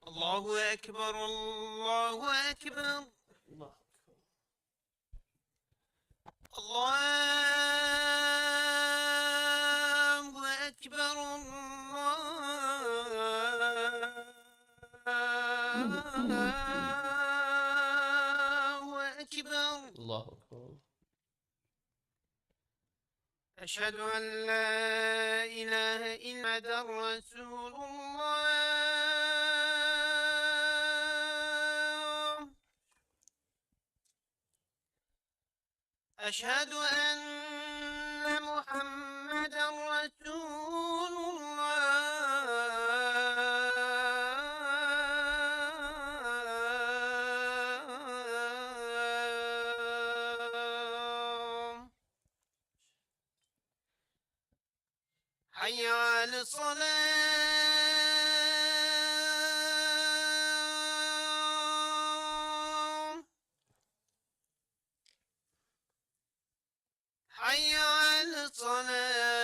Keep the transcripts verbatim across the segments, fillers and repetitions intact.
الله أكبر، الله أكبر. الله أكبر. الله أكبر، الله أكبر. الله أكبر. أشهد أن لا إله إلا محمد رسول الله. أشهد أن محمدا رسول الله. حي على الصلاة. حي على الصلاة.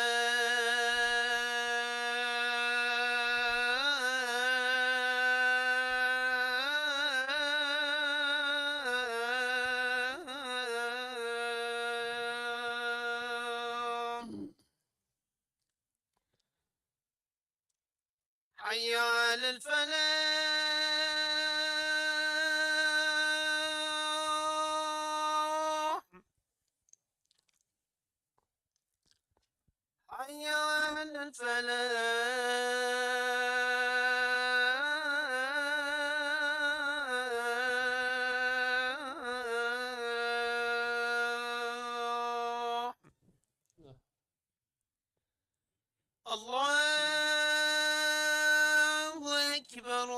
حي على الفلاح. حي على الفلاح. الله أكبر،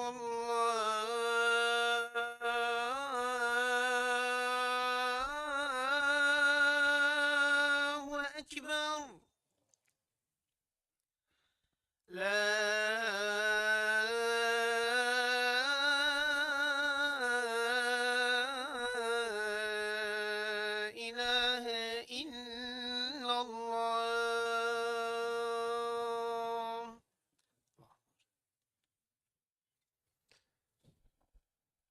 الله أكبر. لا إله إلا الله.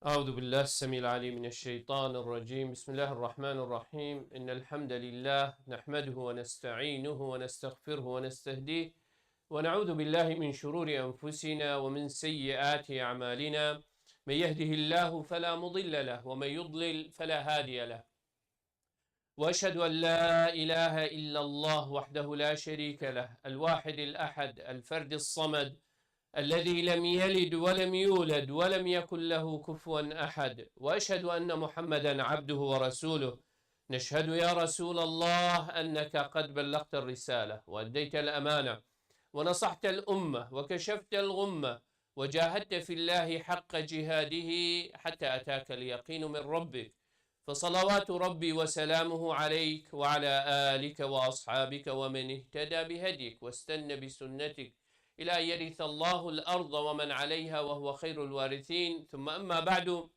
أعوذ بالله السميع العليم من الشيطان الرجيم. بسم الله الرحمن الرحيم. إن الحمد لله نحمده ونستعينه ونستغفره ونستهديه، ونعوذ بالله من شرور أنفسنا ومن سيئات أعمالنا. من يهده الله فلا مضل له، ومن يضلل فلا هادي له. وأشهد أن لا إله إلا الله وحده لا شريك له، الواحد الأحد، الفرد الصمد، الذي لم يلد ولم يولد ولم يكن له كفوا أحد. وأشهد أن محمدا عبده ورسوله. نشهد يا رسول الله أنك قد بلغت الرسالة وأديت الأمانة ونصحت الأمة وكشفت الغمة وجاهدت في الله حق جهاده حتى أتاك اليقين من ربك. فصلوات ربي وسلامه عليك وعلى آلك وأصحابك ومن اهتدى بهديك واستن بسنتك إلى أن يرث الله الأرض ومن عليها وهو خير الوارثين. ثم أما بعد.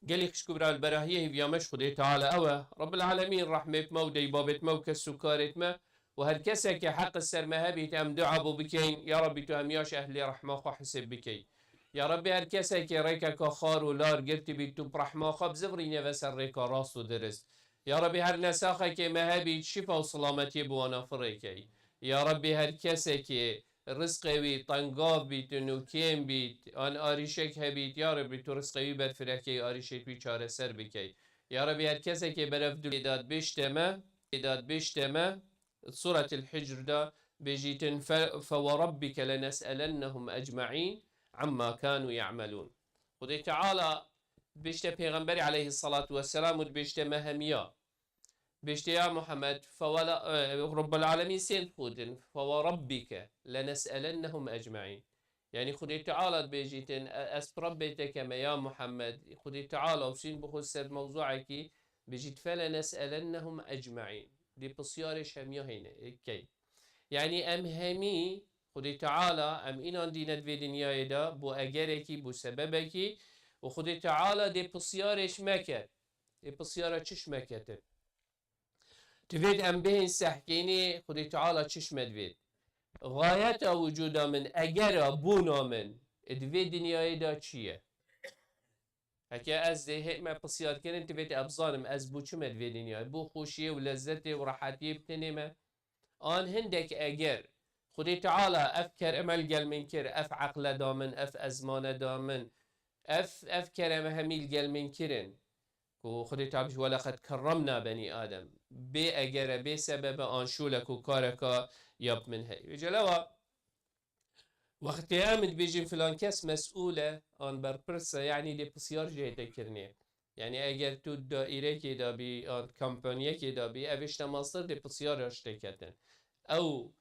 Gelî xişk û bira, li berahiyê hêviya me ji Xwedê Teala ew e. Rabbil Alemîn rehmê bi me û dê û babê me û kes û karê me û her kesekê heq ser me hebît, em dua bo bikeyn, ya Rabbî tu hemiya ji ehlê rehma xwe hisêb bikey. Ya Rabbî her kesekê rêkeka xar û lar girtibît, tu bi rehma xwe bizivirîne ve ser rêka rast û dirist. Ya Rabbî her nesaxekê me hebît, şîfa û silametiyê bi wana firêkey. Ya Rabbî her kesekê rizqê wî tengav bît û nûkêm bît, an arîşek hebît, ya Rabbî tu rizqê wî berfireh key, arîşê wî çareser bikey. Ya Rabbî her kesekê berev dû lê dat bêjte me, lê dat bêjte me, Suretil Hicr de bêjîtin, fe, fe we rabbike lenes'elennehum ecma'în amma kanu ya'melûn. Xwedê Teala dibêjte Pêxemberê aleyhissalatu vesselam û dibêjte me hemiya. Bêjte ya Muhammed, fe we la, e, Rabbel Alemîn sênd xwedin, fe we rabbike lenes'elennehum ecma'în. Yanî Xwedê Teala dibêjîtin, e, ez bi Rabbê te keme ya Muhammed, Xwedê Teala û sîn bixwe ser mewzûekî, bêjît, "Felenes'elennehum ecma'în." Dê pisyarê ji hemiya hêne, ê, key. Yanî em hemî, Xwedê Teala, em înan dîne di vê dinyayê de, bo egerekî, bo sebebekî, û Xwedê Teala dê pisyarê ji me ket. Ê pisyara çi ji me ketin? Divêt em bihên sehkênê Xwedê Teala çi ji me divêt? Gayeta wicûda min, egera bûna min, di vê dinyayê de çi ye? Heke ez dê hê me pisyar kirin, tu vê te, ez bizanim ez bû çi me di vê dinyayê? Bû xweşiyê û lezzetê û rehetiyê bi tenê me? An hindek eger Xwedê Teala ev kereme li gel min kir, ev eqle da min, ev ezmane da min, ev, ev kereme hemî li gel min kirin. Ku Xwedê Teala bijî, "Weleqed kerremna benî Adem." Bê egere, bê sebebe an şûle ku kareka ya bi min heye. Vêca lewa, wextê em dibêjin filan kes mesûl e, an berpirs e, yanî dê pisyar jê hête kirinê. Yanî eger tu daîrekê de bî, an kampanyekê de bî, ev işte mastir dê pisyar ya ji te ketin. Ew,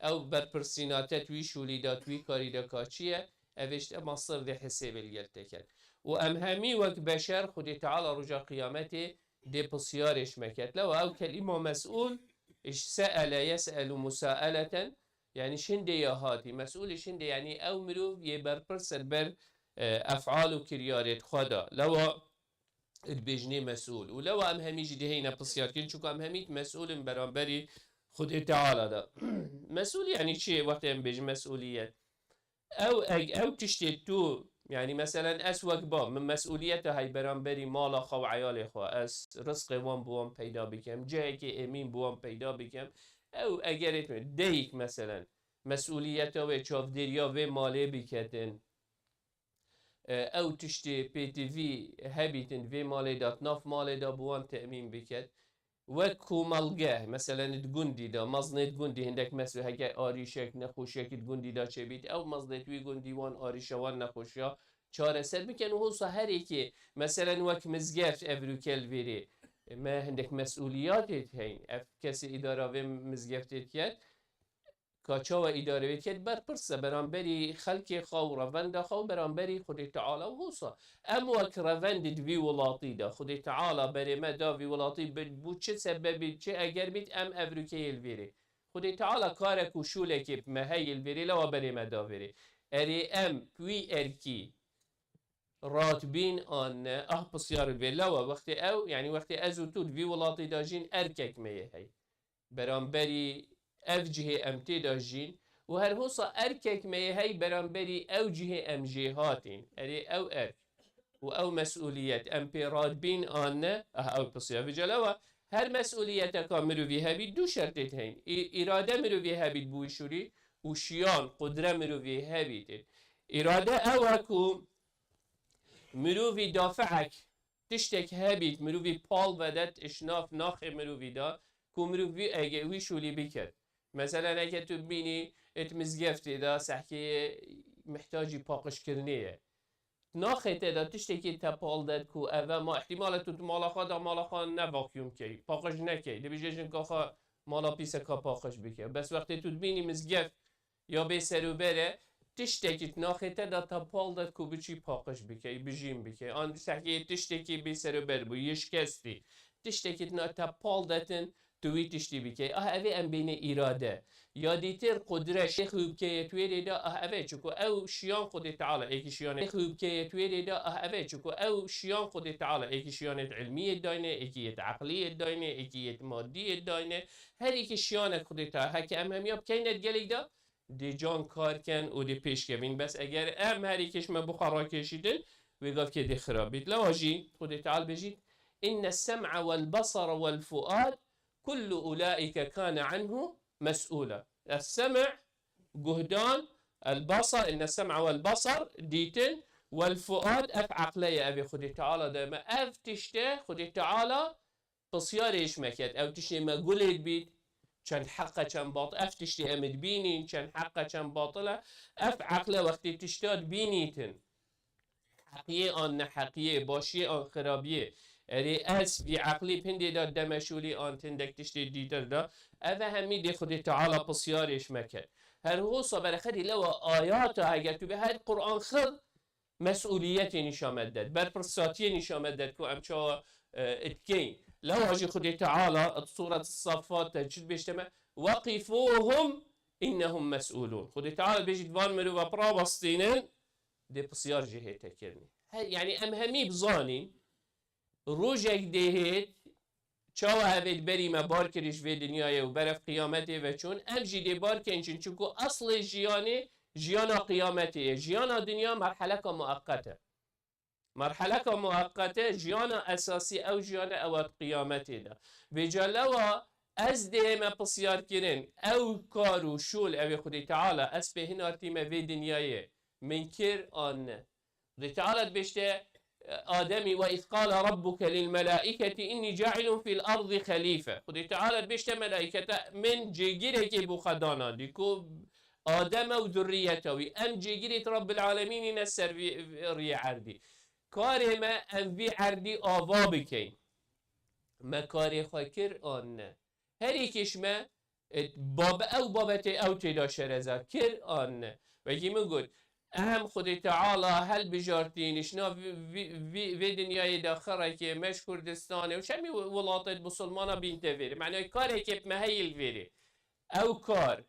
ew berpirsîna te tu wî şûlî de, tu wî karî de ka çi ye, ev işte mastir dê hesêbê li gel te ket. Û em hemî wek beşer Xwedê Teala roja qiyametê dê pisyarê ji me ket. Lewa ew kelîma mesûl, ji se'ele yes'elu musaeleten, yanî ji hindê ya hatî. Mesûl ji hindê, yanî ew mirov yê berpirs li ber, e, ef'al û kiryarê xwe de. Lewa dibêjinê mesûl. Û lewa em hemî jî dihêne pisyar kirin, çunku em hemî mesûl in beramberî Xwedê Teala de. Mesûl yanî çi? Wextê em bêjin mesûliyet. Ew, eg-, ew tiştê tu, yanî meselen ez wek bav, min mesûliyeta hey beramberî mala xwe û eyalê xwe, ez rizqê wan bi wan peyda bikim, cihekê emîn bi wan peyda bikim. Ew egerê tu, deyik meselen, mesûliyeta wê çavdêriya vê malê biketin. E, ew tiştê pêtivî hebîtin vê malê de, di nav malê de bi wan temîn biket. Wek komelgeh, meselen di gundî de, mezinê di gundî hindek mesûl, heke arîşek, nexweşiyekî di gundî de çêbît, ew mezinê di wî gundî wan arîşa wan nexweşiya çareser bikin û hosa her êkê, meselen wek mizgeft ev rûke li vêrê, me hindek mesûliyatê heyn. Ev kesê îdara vê mizgeftê diket, ka çawa îdare wê diket, berpirs e beramberî xelkê xwe û revenda xwe û beramberî Xwedê Teala û hosa. Em wek revendê di vî welatî de, Xwedê Teala berê me da vî welatî, bi, bû çi sebebî, çi eger bît, em ev rûkeyê li vêrê. Xwedê Teala karek û şûlekê bi me heyê li vêrê, lewa berê me da vêrê. Erê em wî erkî radbîn an ne, ah pisyar li vê, lewa wextê ew, yanî wextê ez û tu di vî welatî de jîn, erkek me yê hey. Beramberî ev cihê em tê de jîn û her hosa erkek me yê hey beramberî ew cihê em jê hatîn. Erê ew erk û ew mesûliyet em pê radbîn an ne? Ah, ew pisyar. Vêca lewa her mesûliyeteka mirovî hebît du şertê heyîn. Î-, îrade mirovî hebît bi wî şûrî û şiyan, qudre mirovî hebît. Îrade ew e ku mirovî dafi'ek tiştek hebît, mirovî pal vedet ji nav naxê mirovî de, ku mirov vî ege wî şûlî biket. Meselen, eke tu bînî it mizgeftê de sehkeyê mihtacî paqijkirinê ye. Naxê te de tiştekî te pal det ku eve ma, ihtimale tu di mala xwe de mala xwe ne vacuum key, paqij nekey. Dibêje jinka xwe mala pîseka paqij bike. Bes wextê tu dibînî mizgeft ya bê serûber e, tiştekî di naxê te de te pal det ku biçî paqij bikey, bijîn bikey. An sehkê tiştekî bê serûber bû, yê şikestî. Tiştekî di na te pal detin, tu wî tiştî bikey. Ah, evê em bênê îrade. Ya dîtir qudre şêx wî bikeye tu wê rê de, ah, eve, çuku ew şiyan Xwedê Teala, êkî şiyanê wî bikeye tu wê rê de, ah, eve, çuku ew şiyan Xwedê Teala, êkî şiyanê ilmiyê dayne, êkî yê eqliyê dayne, êkî yê madiyê dayne. Her êkî şiyanek Xwedê Teala, heke em hemiya bikeyne di gelek de, dê can kar ken û dê pêş kevin. Bes eger em her êkê ji me bi xwe rakêşîtin, wê gavkê dê xirab bît. Lewa jî Xwedê Teala bêjît, "Inne sem'a wel basara wel fuad, kullu ulaike kane anhu mes'ula." Es-sem', guhdan, el-basar, inne sem'a wel basar, dîtin, wel fuad, ev eqle ye, ev ê Xwedê Teala dayme. Ev tişte Xwedê Teala pisyarê ji me ket. Ew tiştê me gulê dibît, çend heq e, çend batil. Ev tiştê em dibînîn, çend heq e, çend batil e. Ev eqle wextê tişta dibînîtin. Heqiyê an neheqiyê, başiyê an xirabiyê. Erê ez vî eqlî pindê de demeşûlî an tindek tiştê dîtir de. Ev e hemî dê Xwedê Teala pisyarê ji me ket. Her hosa berexedî lewa ayata eger tu bê her Qur'an xil, mesûliyetê nîşa me didet, berpirsatiyê nîşa me didet ku em çawa, e, dikeyn. Lewa jî Xwedê Teala di Sûret Saffat de çi dibêjte me? "Weqifûhum innehum mes'ûlûn." Xwedê Teala dibêjî, "Di van mirova birawestînin, dê pisyar jê hête kirinê." He, yanî em hemî bizanîn, rojek dê hêt, çawa ev ê di berî me bar kirî ji vê dinyayê û berev qiyametê veçûn, em jî dê bar keyn çin, çunku eslê jiyanê jiyana qiyametê ye. Jiyana dinya merheleka mueqqet e. Merheleka mueqqet e, jiyana esasî ew jiyane ew e di qiyametê de. Vêca lewa ez dê me pisyar kirin, ew kar û şûl ew ê Xwedê Teala ez pê hinartîme vê dinyayê min kir an ne? Xwedê Teala dibêjte, Ademî, "Ve iz qala rabbuke lil melaiketi inni cailun fil ardi xelife." Xwedê Teala dibêjte melaikete, min cêgirêkê bo xwe danandî ku Adem e û zurriyeta wî, em cêgirêt Rabbil Alemînî ne ser vî, riyê erdî. Karê me em vî erdî ava bikeyn. Me karê xwe kir an ne? Her yekê ji me, e, babe-, ew babetê ew tê de şereza kir an ne? Wekî min got, em Xwedê Teala helbijartî nişna vî, vî, vî, vê dinyayê de xerekê me ji Kurdistanê û çemî welatê bisilmana bînte vêrê. Manayê karekê me heyî li vêrê. Ew kar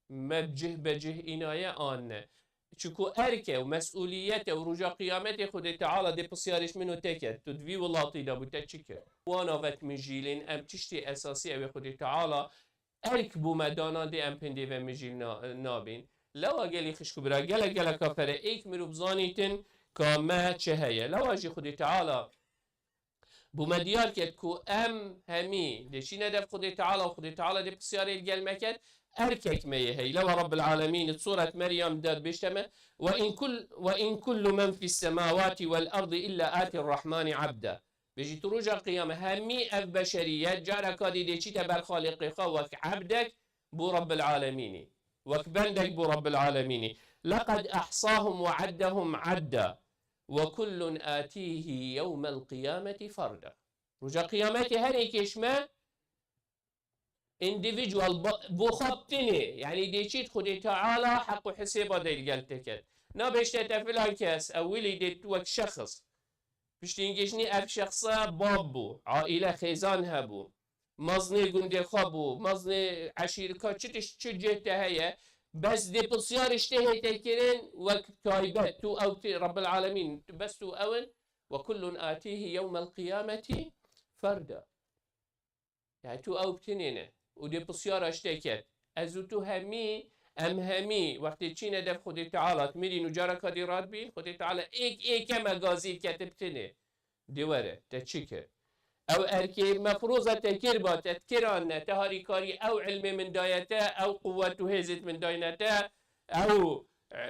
me cih be cih înaye an ne? Çiku erk e û mesûliyet e û roja qiyametê Xwedê Teala dê pisyarê ji min û te ket, tu di vî welatî de bû te çi kir? Wana vet min jîlên em tiştê esasî ew ê Xwedê Teala erk bo me danan dê em pindê ve min jîl na-, nabîn. Lewa gelî xişk û bira, gelek geleka fere êk mirov bizanîtin ka me çi heye. Lewa jî Xwedê Teala Bo me diyar ket ku em hemî dê çîne dev Xwedê Teala û Xwedê Teala dê pisyarê li gel me ket, erkek me yê heye. Lewa Rabbil Alemîn di Sûret Meryem de dibêjte me, "Ve in kul-, ve in kullu men fis semawati vel ardi illa atir Rahmani abda." Bêjî tu roja qiyame hemî ev beşeriyet careka dî dê çîte ber Xaliqê xwe wek ebdek bo Rabbil Alemînî. Wek bendek bo Rabbil Alemînî. "Leqed ahsahum ve addahum adda." "Ve kullun atihi yewmel qiyameti farda." Roja qiyametê her êkê ji me individual ba-, bo xwe bi tinê, yanî dê çît Xwedê Teala heq û hisêba de li gel te ket. Nabêjte te filan kes, ew wilî dê tu wek şexs. Piştî hingê jinî ev şexsa bab bû, aîle, xêzan hebû. Mezinê gundê xwe bû, mezinê eşîrika çi tişt, çi cih te heye, bes dê pisyar ji te hê te kirin wek taybet, tu ew tê, Rabbil Alemîn, tu bes tu ew in, "Ve kullun atihi yewmel qiyameti ferda." Yani tu ew bi tinê ne û dê pisyara ji te ket. Ez û tu hemî, em hemî wextê çîne dev Xwedê Teala, mirîn û careka dî radibîn, Xwedê Teala êk êke me gazî kete bi tinê. Dê were, te çi kir? Ew erkê mefrûza te kir ba, te kiran ne, te harîkarî ew ilmê min daye te, ew quwwet û hêzêt min dayne te, ew, e,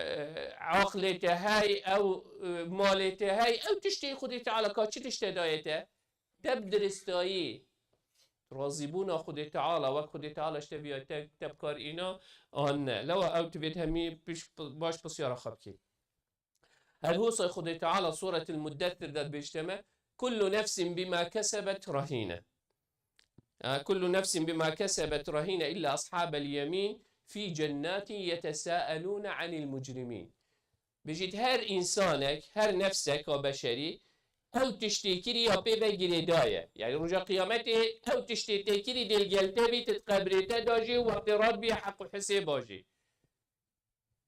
aqlê te hey, ew, e, malê te hey, ew tiştê Xwedê Teala ka çi tişt te daye te? Te bi diristayî razîbûna Xwedê Teala, wek Xwedê Teala ji te viya te, te bi kar îna an ne? Lewa ew tivêt hemî piş-, baş pisyara xwe bikî. Her hosa Xwedê Teala Sûretil Muddessir de dibêjte me, "Kullu nefsin bima kesebet rahîne." Ha, "Kullu nefsin bima kesebet rahîne illa ashabel yemîn fî cennatin yetesaelûne anil mucrimîn." Bijît her însanek, her nefsek a beşerî, ew tiştê kirî ya pê ve girêdaye. Yani roja qiyametê ew tiştê tê kirî dê li gel te bî, tu di qebrê te da jî û wextê radibî heq û hisêba jî.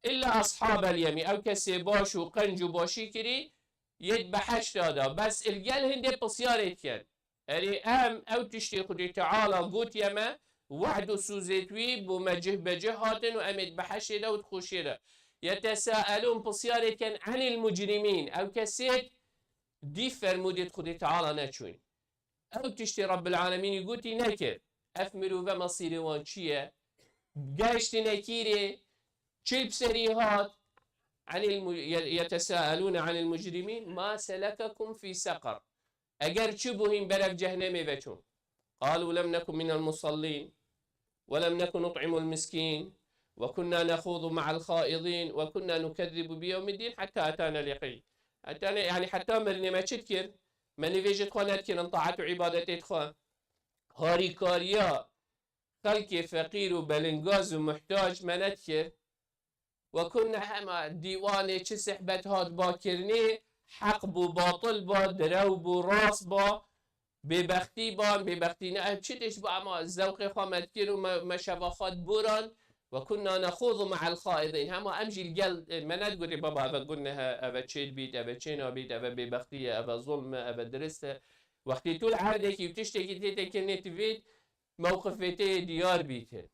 Îlla ashabel yemîn, ew kesê baş û qenc û başî kirî, yê di behişta da, bes il gel hindê pisyarê dikin. Erê em ew tiştê Xwedê Teala gotiye me, wehd û sûzêt wî bo me cih be cih hatin û em ê di behiştê de û di xweşiyê de. Yetesaelûn, pisyarê dikin, enîl mucrimîn, ew kesêt dî fermûdêt Xwedê Teala neçûn. Ew tiştê Rabbil Alemînî gotî nekir. Ev mirove mesîrê wan çi ye? Gehiştine kîrê? Çi li bi serî hat? Anil mu-, ye-, yetesaelûne anil mucrimîn, ma selekekum fî seqer. Eger çi bû hîn berev cehnemê veçûn? Qalû lem nekun minel musallîn. "Ve lem neku nut'imul miskîn, ve kunna nexûdu ma'al xaidîn, ve kunna nukezzibu bi yewmiddîn hetta etanel yeqîn." Heta ne, yani heta mirinê me çi dikir? Me nivêjê xwe nedikirin, taet û îbadetê xwe. Harîkariya xelkê feqîr û belingaz û muhtac me nedikir. Ve kunna hema dîwanê çi sihbet hat ba kirinê, heq bû, batil ba, direw bû, rast ba, bêbextî ba, bêbextî ne, ev çi tişt bû, ema zewqê xwe me dikir û me, me şeva xwe diboran. Ve kunna nexûdu me'el xaidîn. Hema em jî li gel, e, me nedigotê, baba, eve guneh e, eve çê dibît, eve çê nabît, eve bêbextî ye, eve zulm e, eve dirist e. Wextê tu li erdekî û tiştekî tê te kirinê, tu vêt mewqifê te yê diyar bîtin.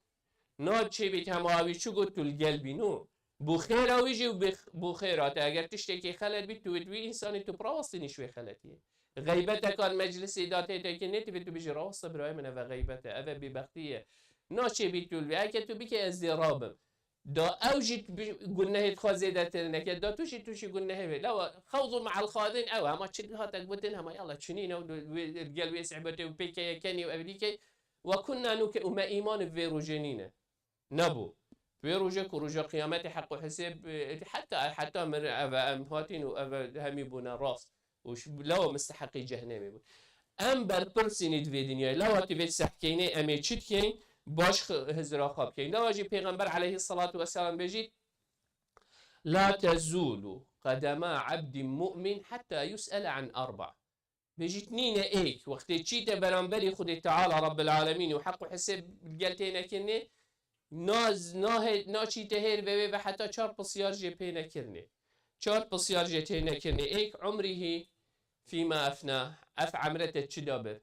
Na çêbît hema wî çi got, tu li gel bî, nû. Bo xêra wî jî û bi, bo xêra te. Eger tiştekî xelet bî, tu wê di wî însanî tu bi rawastî nîş wê xeletiyê. Xeybetekan meclisê da tê tekinê, tu vê tu bijî rawasta birayê min, eve xeybet e, eve bêbextî ye. Naçê bî tu li vê, eke tu bikê ez dê rabim. Da ew jî bi, gunehê xwe zêdetir neke, da tu jî, tu jî gunehê wê. Lewa xewdu me'el xadin ew, hema çi hate gotin, hema yala çinîne û wê, gel wê sehbetê û pêkeye kenî û evlîkey. Ve kunna nuke û me îman bi vê rojê nîne. Nebû. Wê roje ku roja qiyametê heq û hesêb, e, heta, heta mir ev em hatîn û ev hemî bûne rast. Û ş-, lewa misteheqî cehennemê bû. Em berpirsînî di vê dinyayê. Lewa tu vê sehkeynê em ê çi dikeyn? Baş xi-, hizra xwe bikeyn. Lewa jî Pêxember aleyhisselatu vesselam bêjît, "La tezulu qedema abdin mu'min hatta yus'ele an arba." Bêjît nîne êk, wextê çîte beramberî Xwedê Teala Rabbil Alemîn û heq û hesêb gel tê nekirinê, naz-, nahê-, naçîte hêr ve wê ve heta çar pisyar jê pê nekirinê. Çar pisyar jê tê nekirinê. Êk, umrihî fîma efna, ev emre te çi da bir?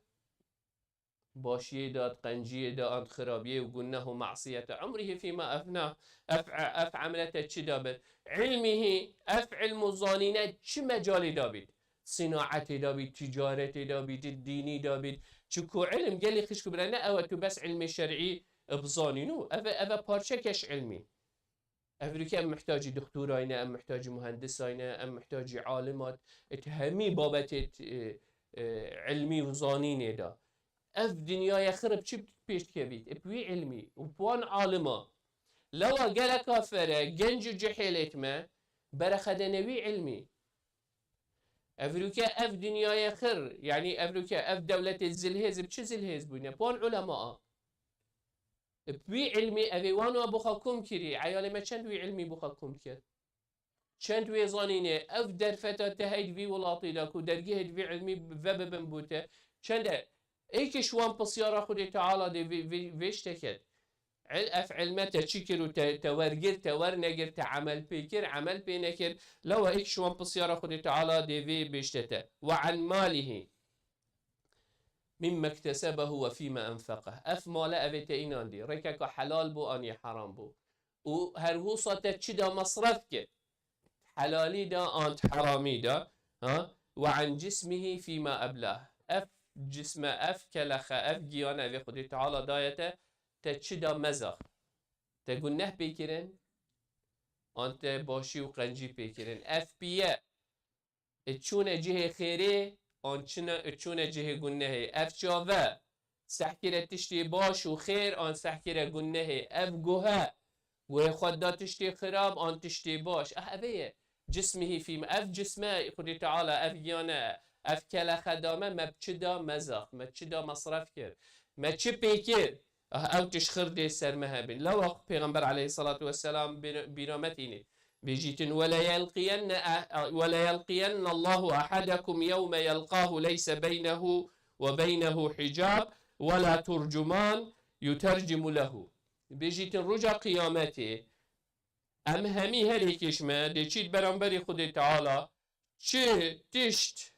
Başiyê da, qenciyê da, an xirabiyê û guneh û masiyete. Umrihî fîma efna, ev, ev emre te çi da bir? Ilmihî, ev ilm û zanîne çi mecalê da bît? Sinaetê da bît, ticaretê da bît, dînî da bît. Çiku ilm gelî xişk bire ne ew e tu bes ilmê şer'î bizanîn û ev, ev parçekeş ilmî. Ev rûke em mihtacî doktorayne, em mihtacî muhendisayne, em mihtacî alimat, et hemî babetê, e, e, ilmî û zanînê de. Ev dinyaya xir bi çi pêş dikevît? Bi wî ilmî û bi wan alima. Lewa geleka fere, genc û cihêlêt me, berexedene wî ilmî. Ev rûke ev dinyaya xir, yanî ev rûke ev dewletê zilhêz bi çi zilhêz bûne? Bi wan ulemaa. Bi wî ilmî ev ê wan wa bi xwe kom kirî, eyalê me çend wî ilmî bi xwe kom kir? Çend wê zanînê, ev derfeta te hey di vî welatî de ku dergehê di vî ilmî vebibin bo te, çend e? Êkê ji wan pisyara Xwedê Teala dê vê, vê, vê şteket. Il-, ev ilme te çi kir û te, te wergir, te wernegir, te emel pê kir, emel pê nekir. Lewa êk ji wan pisyara Xwedê Teala dê vê bêşte te. Ve an malihî. Mimma iktesebehu ve fîma enfeqeh. Ev male ev ê te înandî. Rêkeka helal bû, an yê heram bû. Û her wisa te çi da mesref kir? Helalî da, an heramî da. Ha? Ve an cismihi fîma eblah. Ev cisme, ev kelexe, ev giyane ev ê Xwedê Teala daye te, te çi da mezax? Te guneh pê kirin? An te başî û qencî pê kirin? Ev piye. Çûne cihê xêrê, an çine, çûne cihê gunehê. Ev çave, sehkire tiştê baş û xêr, an sehkire gunehê. Ev guhe, wê xwe da tiştê xirab, an tiştê baş. Ah, ev ê ye. Cismihî fîm, ev cisme Xwedê Teala, ev giyane, ev kelexe da me, me bi çi da mezax, me çi da mesref kir, me çi pê kir? Ah, ew tişt xir dê ser me hebin. Lewa Pêxember aleyhissalatu vesselam bir-, bîra me tînê. Bêjîtin, "Ve le yelqiyenne, eh, ve le yelqiyenne Allahu ahadekum yewme yelqahu leyse beynehu ve beynehu hicab ve la turcuman yutercimu lehu." Bêjîtin, roja qiyametê, em hemî her êkê ji me dê çît beramberî Xwedê Teala, çi tişt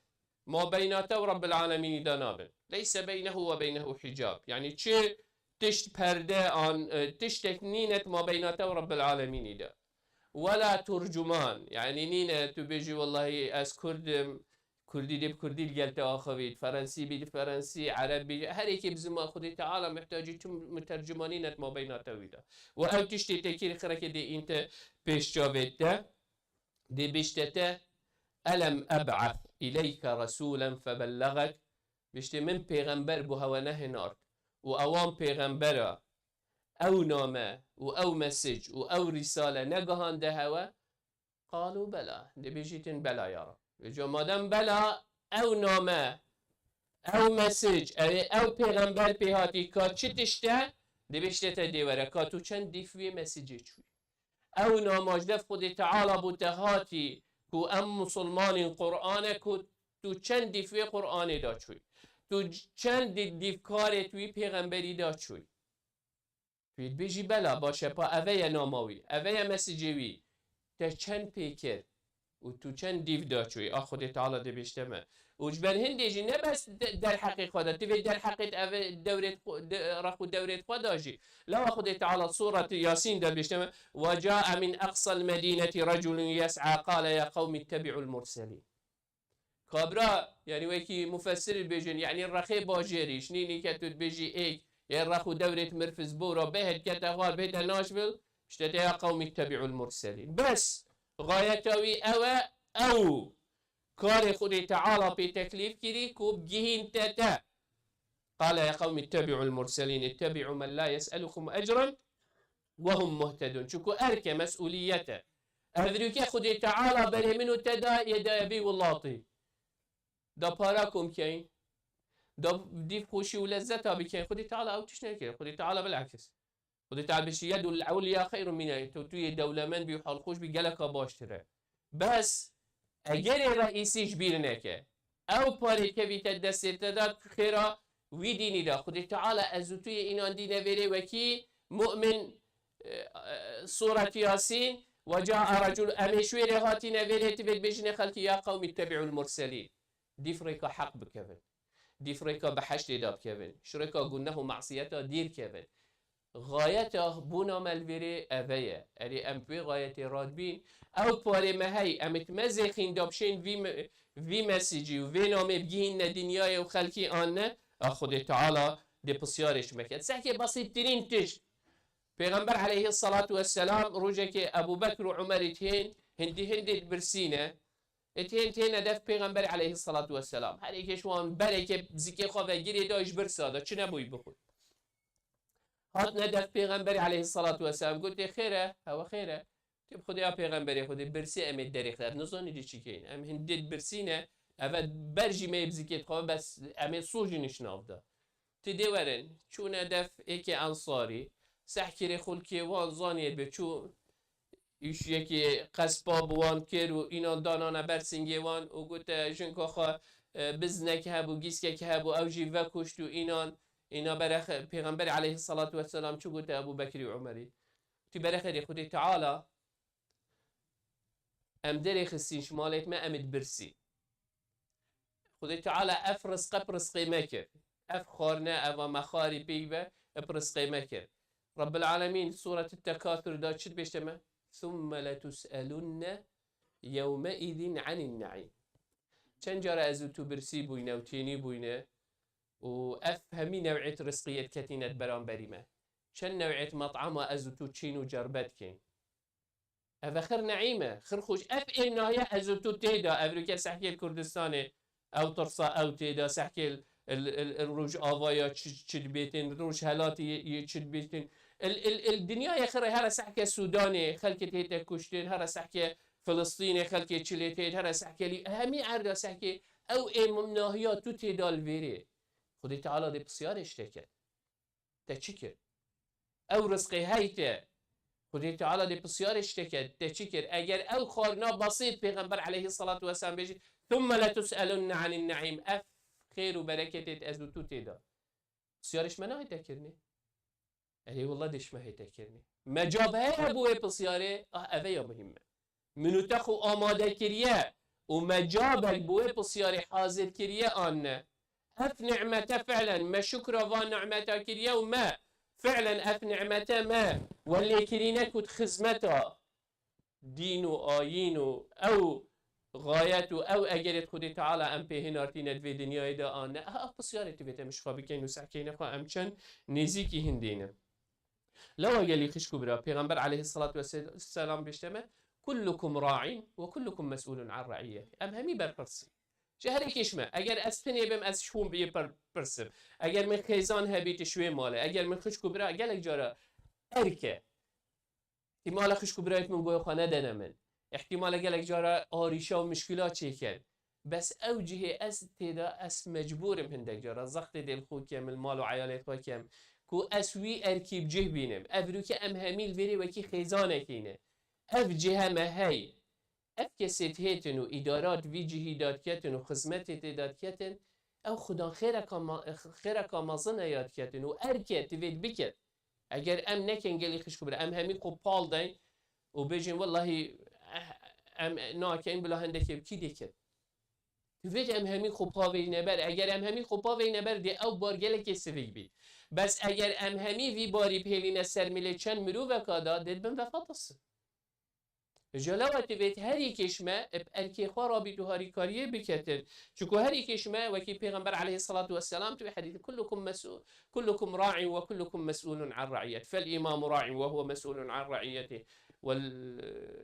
ma beyna te û Rabbil Alemînî de nabin. Leyse beynehu ve beynehu hicab. Yanî çi tişt perde an, e, tiştek nîne ma beyna te û Rabbil Alemînî de. Wela turcuman. Yanî nîne tu bêjî, "Wellahî ez Kurd im, Kurdî dê bi Kurdî li gel te axivît, Ferensî bî di Ferensî, Ereb bî, her yekê bi ziman Xwedê Teala mihtacî tu mutercimanî net ma beyna te wî de." Û ew tiştê te kir xireke dê în te pêş çavê te. Dê bêjte te, "Elem eb'as ileyke resûlen febellegek?" Bêjte, "Min pêxember bo hewe nehinart û ewan pêxembera ew name û ew mesij û ew rîsale negihande hewe?" Qalû bela. Dê bêjîtin, "Bela ya Rab." Vêca madem bela, ew name, ew mesij, ew, ew pêxember pê hatî ka çi tişt e, dê bêjte te dê were ka tu çend dîf wê mesijê çûyî. Ew namaj dev Xwedê Teala bo te hatî ku em musulmanên Qur'an e, ku tu çend dîf wê Qur'anê da çûyî. Tu çend dî-, dîf karê tu wî pêxemberî da çûyî. Tu yê dibêjî bela, baş e, pa eve ye nama wî, eve ye mesicê wî. Te çend pê kir? û tu çend dîv da çûyî, a Xwedê Teala dê bêjte me. Û ji ber hindê jî ne bes de-, derheqê xwe de, tu vê derheqê ev dewrêt xwe, de, rex û dewrêt xwe da jî. Lawa Xwedê Teala Sûret Yasîn de bêjte me, "Ve cae min aqsal medîneti reculun yes'a qale ya qewmi ittebi'ul murselîn." Kabra, yanî wekî mufessir dibêjin, yanî rexê bajêrî, ji nînî ke tu dibêjî êk, yê rex û dewrêt mirfiz bora bêhet kete xwar bêhte Nashville, işte te ya qewmi ittebi'ul murselîn. Bes, gayeta wî ew e, ew karê Xwedê Teala pê teklîf kirî ku bigihînte te. Qale ya qewmi ittebi'ul murselîn, ittebi'u men la yes'elukum ecran ve hum muhtedun. Çunku erke, mes'uliyet e. Ev rûke Xwedê Teala berê min û te da yê daye vî welatî. Da para kom keyn. Da dîv xweşî û lezzeta bikeyn. Xwedê Teala ew tişt nekir. Xwedê Teala bilakis. Xwedê Teala bêjî, "Yedul ulya xeyrun min yed." Tu, tu yê dewlemend bî û halxweş bî, geleka baştir e. Bes, egerê reîsî ji bîr neke, ew parê kevîte destê te de, tu xêra wî dînî de. Xwedê Teala ez û tu yê înandîne vêrê wekî mu'min, e, e, Sûret Yasîn, "Ve cae recul", em ê ji wêrê hatîne vêrê, tu vê dibêjine xelkî, "Ya qewmi ittebi'ul murselîn." Dîv rêka heq bikevin. Dîv rêka behiştê de bikevin. Ji rêka guneh û masiyeta dîr kevin. Gayeta bûna me li vêrê eve ye. Erê em bi wê gayetê radibîn. Ew parê me hey, em ê me zêxîn da bişên vî me-, vî mesîcî û vê namê bigihînne dinyayê û xelkî an ne, a Xwedê Teala dê pisyarê ji me ke. Sehkê basîttirîn tişt. Pêxember aleyhisselatu vesselam rojekê Ebu Bekr û Umerî tihên, hindî hindê dibirsîne. Ê tihên tihêne def Pêxemberê aleyhisselatu vesselam. Her yekê ji wan bereke zikê xwe vegirê da ji birsa da, çi nebûyî bixwe. Hatine def Pêxemberê aleyhisselatu vesselam, gotê, "Xêr e, hewe xêr e." Tê bi Xwedê ya Pêxemberê Xwedê birsê em ê derê xwe, em nizanî dê çi keyin. Em hindê dibirsîne, eve ber jî me yê bi zikê dixwe, bes em ê sojî nişnav da. Ti dê werin, çûne def êkê Ensarî, sehkirê xulkê wan zaniyê bi çû, îş yekê qespa bi wan kir û înan danane ber singê wan û gote, "Jinka xwe, e, biznek hebû, gîskek hebû, ew jî vekuşt û înan, îna berexe-, Pêxemberê aleyhisselatu vesselam çi gote Ebu Bekirî û Umerî? Ti berexe dê Xwedê Teala em derê xistîn ji malêt me, em ê dibirsî." Xwedê Teala ev rizqe bi rizqê me kir. Ev xwarine, eva me xwarî pêy ve, bi rizqê me kir. Rabbil Alemîn Sûret Tekasur da çi dibêjte me? "Thumme letus'elunne yewmeîzin anin neîm." Çend cara ez û tu birsî bûyne û tênî bûyne û ev hemî new'êt rizqiyê diketîne di beramberî me. Çend new'êt met'ama ez û tu çîn û cerbe dikên. Ev e xir neîm e, xir xweş. Ev êm nahiye ez û tu tê de, ev rûke sehkê li Kurdistanê, ew tirsa ew tê de, sehkê li, li, li, li Rojavaya çi, çi dibêtin, Rojhelatê yê, yê çi dibêtin. Li, li, li dinyayê xirê here sehke Sûdanê, xelkê tê te kuştin, here sehke Filistînê, xelkê çilê tê, here sehke lî, hemî erda sehkê ew êm nahiya tu tê de li vêrê. Xwedê Teala dê pisyarê ji te ke. Te çi kir? Ew rizqê hey te. Xwedê Teala dê pisyarê ji te ke, te çi kir? Eger ew xwarina basît Pêxember aleyhisselatu vesselam bêjî, "Thumme letus'elunne anin neîm." Ev xêr û bereketê ez û tu tê de. Pisyarê ji me nahête kirinê. Erê willa dê ji me hête kirinê. Me cab heye bo wê pisyarê, ah, eve ya muhîm e. Min û te xwe amade kiriye û me cabek bi wê pisyarê hazir kiriye an ne? Ev nimete fi'len me şukra van nimeta kiriye û me fi'len ev nimete me we lêkirîne ku di xizmeta dîn û ayîn û ew gayet û ew egerê di Xwedê Teala em pê hinartîne di vê dinyayê de an ne? Ev pisyarê divê te min ji xwe bikeyn û sehkeyne xwe em çend nêzîkî hindê ne. Lawa gelî xişk û bira, Pêxember aleyhisselatu vesselam bêjte me, "Kullukum ra'in ve kullukum mes'ulun an ra'iyyetih." Em hemî berpirsî. Ji her yekê ji me, eger ez tinê bim, ez ji hûn biyê per-, pirsim. Eger min xêzan hebî, tu ji wê malê. Eger min xişk û bira, gelek cara erke. Îhtîmala xişk û birayêt min goya xwe nedene min. Îhtîmala gelek cara arîşa û mişkila çêken. Bes ew cihê ez tê de, ez mecbûr im hindek cara zextê dê li xwe kem, li mal û eyalê xwe kem, ku ez wî erkî bi cih bînim. Ev rûke em hemî li vêrê wekî xêzanekî ne. Ev cihe me hey. Ev kesê dihêtin û îdarat vî cihî dadiketin û xizmetê tê dadiketin, ew xudan xêreka ma-, xêreka mezin e yadiketin û erke divê bikin. Eger em nekin gelî xişk û bira, em hemî xwe pal deyn û bêjin, "Wellahî, eh, em nakeyin bila hindekê bi kî dê kin. Divêt em hemî xwe pavêjine ber. Eger em hemî xwe pavêjine ber, dê ew bar gelekê sivik bît. Bes eger em hemî vî barî bihêlîne ser milê çend miroveka da, dê dibin vefatirsin. Ji lewa divêt her yekê ji me bi erkê xwe rabît û harîkariyê biketin. Çunku her yekê ji me, wekî Pêxember aleyhisselatu vesselam tu wê hedîsê, "Kullukum mes'ûl, kullukum ra'in ve kullukum mes'ûlun an ra'iyet. Fel imamu ra'in ve huve mes'ûlun an ra'iyetih. Vel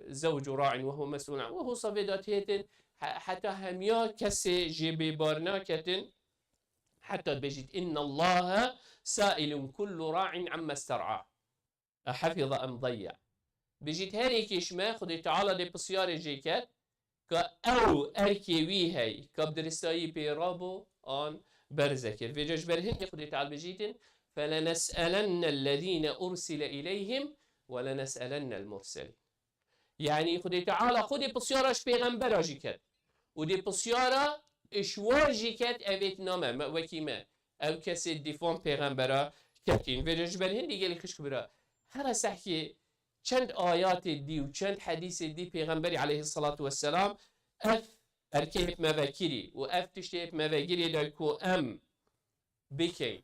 zewcu ra'in ve huve mes'ûlun an." Ve husa vê de têtin, he-, heta hemiya kesê jê bêbar naketin, heta dibêjît, "Innallaha sa'ilun kullu ra'in amma ster'a. Ehafiza em dayya." Bijît her yekê ji me Xwedê Teala dê pisyarê jê ket, ka ew erkê wî hey, ka bi diristayî pê rabû an berze kir. Vêca ji ber hindê Xwedê Teala bijîtin, "Felenes'elennellezîne ursile ileyhim ve lenes'elennel murselîn." Yanî Xwedê Teala xwe dê pisyara ji pêxembera jî ket. Û dê pisyara ji wan jî ket, evêt name, me, wekî me. Ew kesê dîfan pêxembera ketîn. Vêca ji ber hindî gelî xişk bira. Here sehkê çend ayatê dî û çend hedîsê dî Pêxemberî aleyhisselatu vesselam ev erkê hêt me vekirî û ev tiştê hêt me vegirê de ku em bikeyn.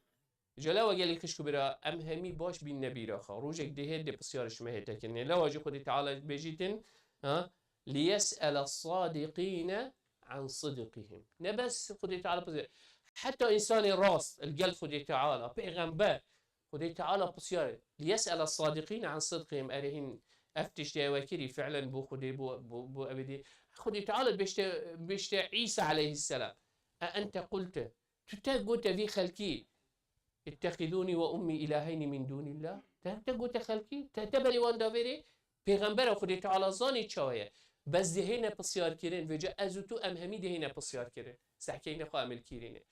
Ji lewa gelî xişk û bira, em hemî baş bînine bîra xwe. Rojek dihê dê pisyar ji me hête kirinê. Lewa jî Xwedê Teala bêjîtin, ha? "Liyes'ele sadiqîne an sidqihim." Ne bes Xwedê Teala pisyar. Heta însanê rast, li gel Xwedê Teala, pêxember, Xwedê Teala pisyar. "Liyes'ele sadiqîne an sidqihim." Erê hîn ev tiştê ewe kirî, fi'len bo Xwedê, bo, bo, bo ew dî. Xwedê Teala bêşte, bêşte Îsa aleyhisselam. "E ente qulte." Tu te gote vî xelkî, "İttehizûnî ve ummî ilâheynî min dûnîllah." Te, te gote xelkî, te, te berê wan davêrê, pêxembera Xwedê Teala zanî çawa ye. Bes dihêne pisyar kirin, vêca ez û tu em hemî dihêne pisyar kirin. Sehkeyne xwe em li kîrî ne.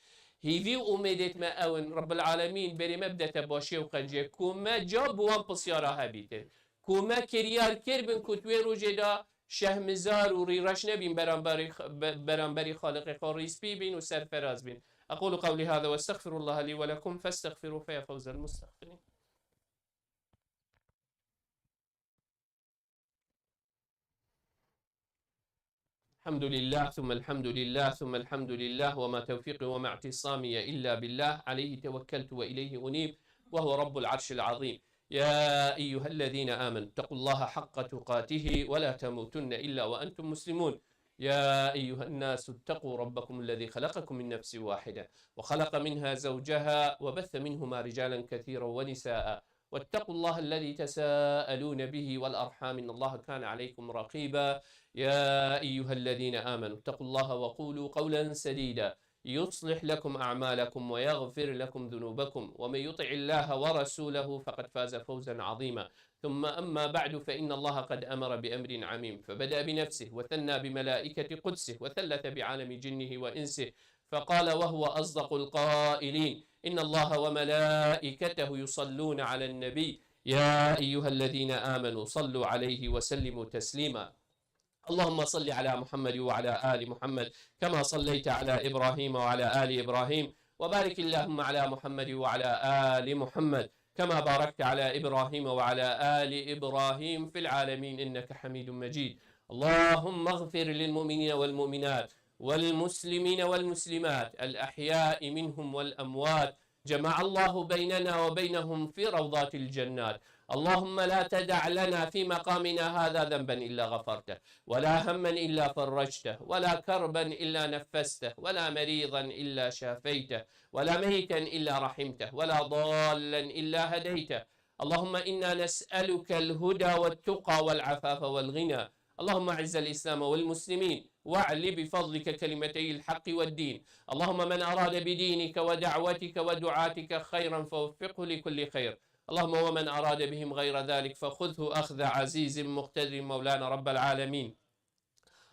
Hîvî û umêdêt me ew in, Rabbil Alemîn berê me bidete başiyê û qenciyê. Ku me ca bi wan pisyara hebîtin. Ku me kiryar kirbin ku tu wê rojê de şehmizar û rîreş nebîn beramberî, be-, beramberî Xaliqê xwe rîspî bîn û serferaz bîn. أقول قولي هذا وأستغفر الله لي ولكم فاستغفروه فيا فوز المستغفرين. الحمد لله ثم الحمد لله ثم الحمد لله وما توفيقي وما اعتصامي إلا بالله عليه توكلت وإليه أنيب وهو رب العرش العظيم. يا أيها الذين آمنوا اتقوا الله حق تقاته ولا تموتن إلا وأنتم مسلمون. يا أيها الناس اتقوا ربكم الذي خلقكم من نفس واحدة وخلق منها زوجها وبث منهما رجالا كثيرا ونساء واتقوا الله الذي تساءلون به والأرحام إن الله كان عليكم رقيبا. يا أيها الذين آمنوا اتقوا الله وقولوا قولا سديدا يصلح لكم أعمالكم ويغفر لكم ذنوبكم ومن يطع الله ورسوله فقد فاز فوزا عظيما. ثم أما بعد فإن الله قد أمر بأمر عميم فبدأ بنفسه وثنى بملائكة قدسه وثلث بعالم جنه وإنسه فقال وهو أصدق القائلين إن الله وملائكته يصلون على النبي يا أيها الذين آمنوا صلوا عليه وسلموا تسليما. اللهم صل على محمد وعلى آل محمد كما صليت على إبراهيم وعلى آل إبراهيم وبارك اللهم على محمد وعلى آل محمد كما باركت على إبراهيم وعلى آل إبراهيم في العالمين إنك حميد مجيد. اللهم اغفر للمؤمنين والمؤمنات والمسلمين والمسلمات الأحياء منهم والأموات جمع الله بيننا وبينهم في روضات الجنات. اللهم لا تدع لنا في مقامنا هذا ذنبا إلا غفرته ولا هما إلا فرجته ولا كربا إلا نفسته ولا مريضا إلا شافيته ولا ميتا إلا رحمته ولا ضالا إلا هديته. اللهم إنا نسألك الهدى والتقى والعفاف والغنى. اللهم أعز الإسلام والمسلمين واعل بفضلك كلمتي الحق والدين. اللهم من أراد بدينك ودعوتك ودعاتك خيرا فوفقه لكل خير. اللهم ومن أراد بهم غير ذلك فخذه أخذ عزيز مقتدر مولانا رب العالمين.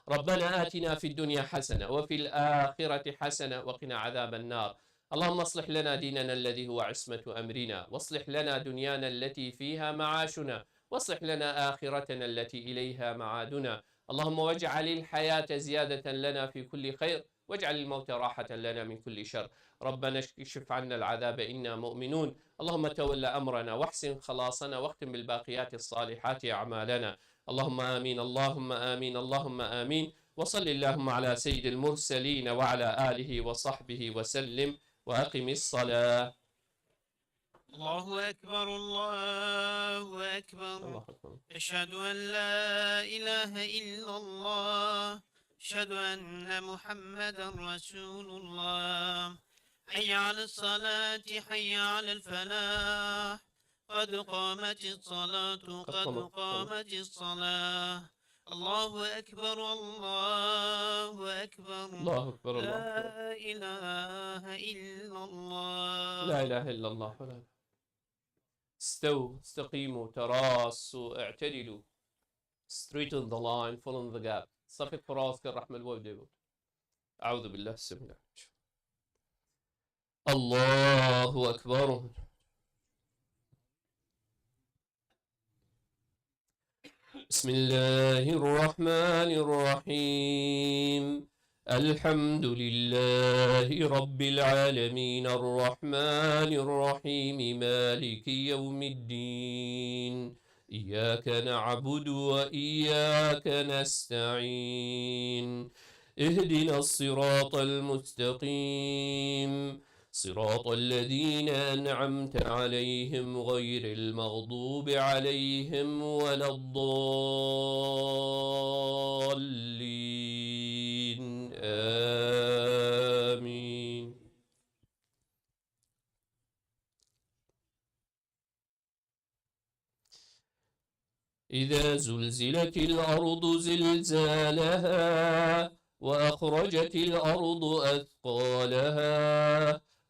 ربنا آتنا في الدنيا حسنة وفي الآخرة حسنة وقنا عذاب النار. اللهم اصلح لنا ديننا الذي هو عصمة أمرنا، واصلح لنا دنيانا التي فيها معاشنا، واصلح لنا آخرتنا التي إليها معادنا. اللهم واجعل الحياة زيادة لنا في كل خير، واجعل الموت راحة لنا من كل شر. ربنا اكشف عنا العذاب إنا مؤمنون. اللهم تول أمرنا واحسن خلاصنا واختم بالباقيات الصالحات أعمالنا. اللهم آمين، اللهم آمين، اللهم آمين. وصل اللهم على سيد المرسلين وعلى آله وصحبه وسلم. وأقم الصلاة. الله أكبر، الله أكبر. الله أكبر. أشهد أن لا إله إلا الله. أشهد أن محمدا رسول الله. حي على الصلاة، حي على الفلاح. قد قامت الصلاة، قد قامت، قد قامت الصلاة. الله أكبر، الله أكبر. الله أكبر، الله أكبر. لا إله إلا الله. لا إله إلا الله. ولا إله. استووا، استقيموا، تراصوا، اعتدلوا. Straighten the line, fill in the gap. صفت فراس كالرحمة الوالدة. أعوذ بالله السميع العليم. الله أكبر. بسم الله الرحمن الرحيم. الحمد لله رب العالمين، الرحمن الرحيم، مالك يوم الدين. إياك نعبد وإياك نستعين. اهدنا الصراط المستقيم. صراط الذين أنعمت عليهم غير المغضوب عليهم ولا الضالين. آمين. إذا زلزلت الأرض زلزالها وأخرجت الأرض أثقالها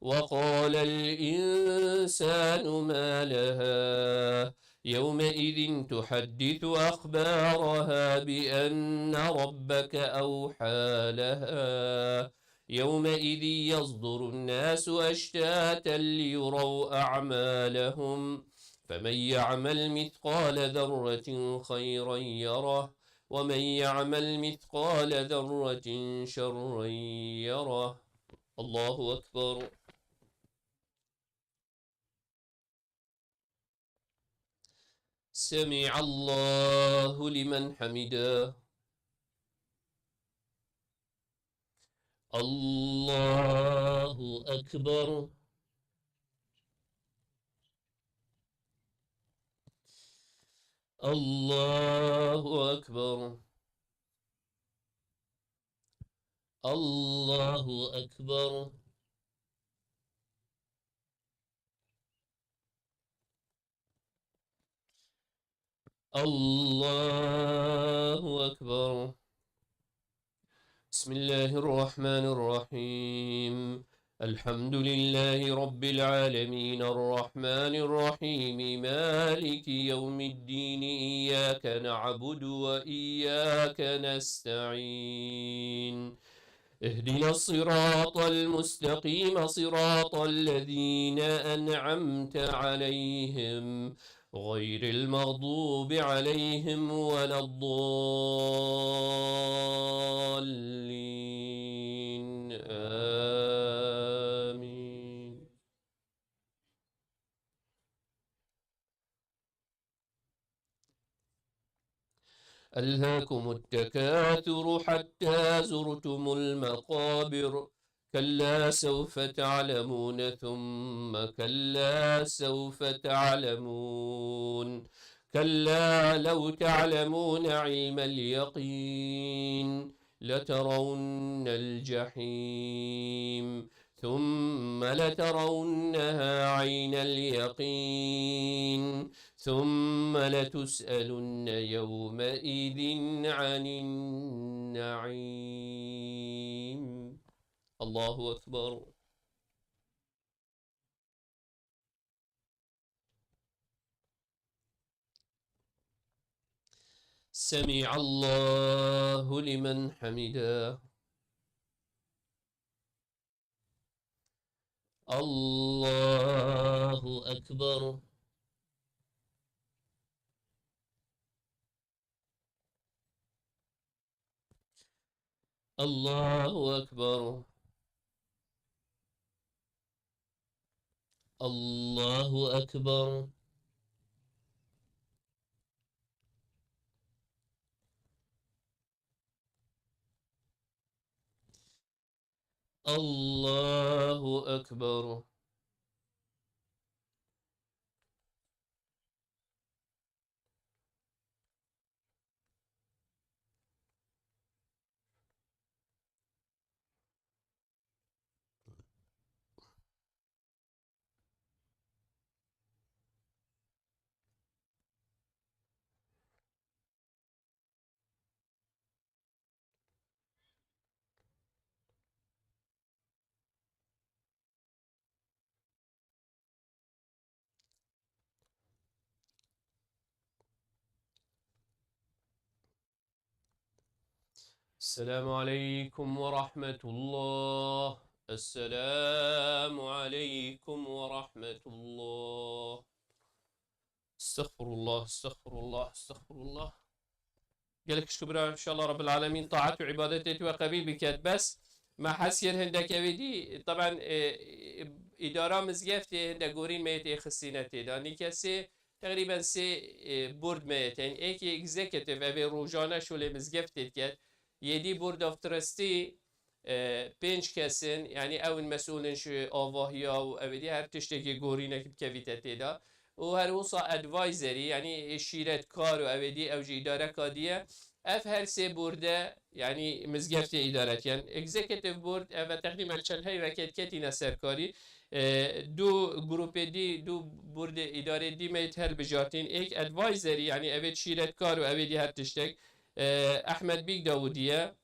وقال الإنسان ما لها يومئذ تحدث أخبارها بأن ربك أوحى لها يومئذ يصدر الناس أشتاتا ليروا أعمالهم فمن يعمل مثقال ذرة خيرا يره ومن يعمل مثقال ذرة شرا يره. الله أكبر. سمع الله لمن حمده. الله أكبر. الله أكبر. الله أكبر. الله أكبر. بسم الله الرحمن الرحيم. الحمد لله رب العالمين، الرحمن الرحيم، مالك يوم الدين، إياك نعبد وإياك نستعين. اهدنا الصراط المستقيم، صراط الذين أنعمت عليهم، غير المغضوب عليهم ولا الضالين. آمين. ألهاكم التكاثر حتى زرتم المقابر. كلا سوف تعلمون ثم كلا سوف تعلمون. كلا لو تعلمون علم اليقين لترون الجحيم ثم لترونها عين اليقين ثم لتسألن يومئذ عن النعيم. الله أكبر. سمع الله لمن حمده. الله أكبر. الله أكبر. الله أكبر. Allahu Ekber. السلام عليكم ورحمة الله. السلام عليكم ورحمة الله. Estexfirullah, estexfirullah, estexfirullah. Gelek şükür bira, inşallah Rabbil Alemin taat û ibadetê tu we qebîl biket. Bes me hez kir hindek evê dî, taban, e, e, îdara mizgeftê hindek gorîn me yê tê xistîne tê de. Nîke sê, teqrîben sê, e, board me yê tên. Êkê executive, evê rojane şolê mizgeftê diket. Yê dî Board of Trustee, e, pênc kes in, yanî ew in mesûl in ji avahiya û ev ê dî her tiştekî gorînek bikevîte tê de. Û her wisa advisory, yanî şîretkar û ev ê dî ew jî îdareka dî ye. Ev her sê board e, yanî mizgeftê îdare dikin. Executive board, ev e teqrîben çend heyvekê diketîne serkarî. E, du grûpê dî, du boardê îdarê dî me yê hilbijartîn. Êk advisory, yanî ev ê şîretkar û ev ê dî her tiştek. E, Ehmed Bîk Dawûdî ye.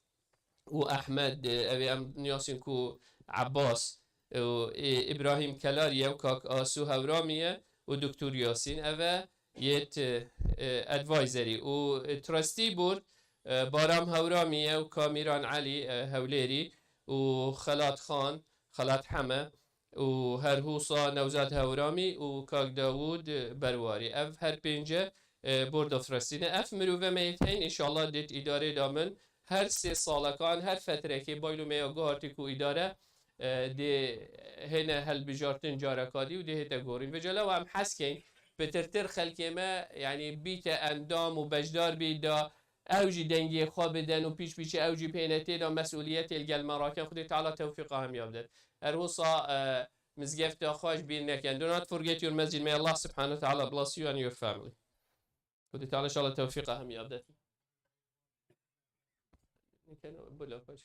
û Ehmed, e, ev ê em niyasîn ku Ebbas, e, û, e, Îbrahîm Kelarî ye û kak Asû Hewramî ye û Doktor Yasîn. Ev e yêt, e, advisory û, e, trustee board, e, Baram Hewramî ye û Kamîran Elî, e, Hewlêrî û Xelat Xan, Xelat Heme. û her husa Newzad Hewramî û Kak Dawûd Berwarî. Ev her pênce, e, Board of Trustee ne. Ev mirove me yê tên, înşallah dêt îdarê de min. Her sê salekan, her fetrekê baylo me ya guhartî ku îdare, e, dê hêne helbijartin careka dî û dê hête gorîn. Vêca lewa em hez keyn, pitirtir xelkê me, yanî bîte endam û beşdar bî da, ew jî dengê xwe bidin û pîç pîçê ew jî pêne tê de mesûliyetê li gel me rakin. Xwedê Teala tewfîqa hemiya bidin. Her wisa, e, mizgefta xwe ji bîr nekin. Do not forget your masjid. May Allah subhanahu wa ta'ala bless you and your family. Xwedê Teala inşallah tewfîqa hemiya bidin. Nekene, bila xweş.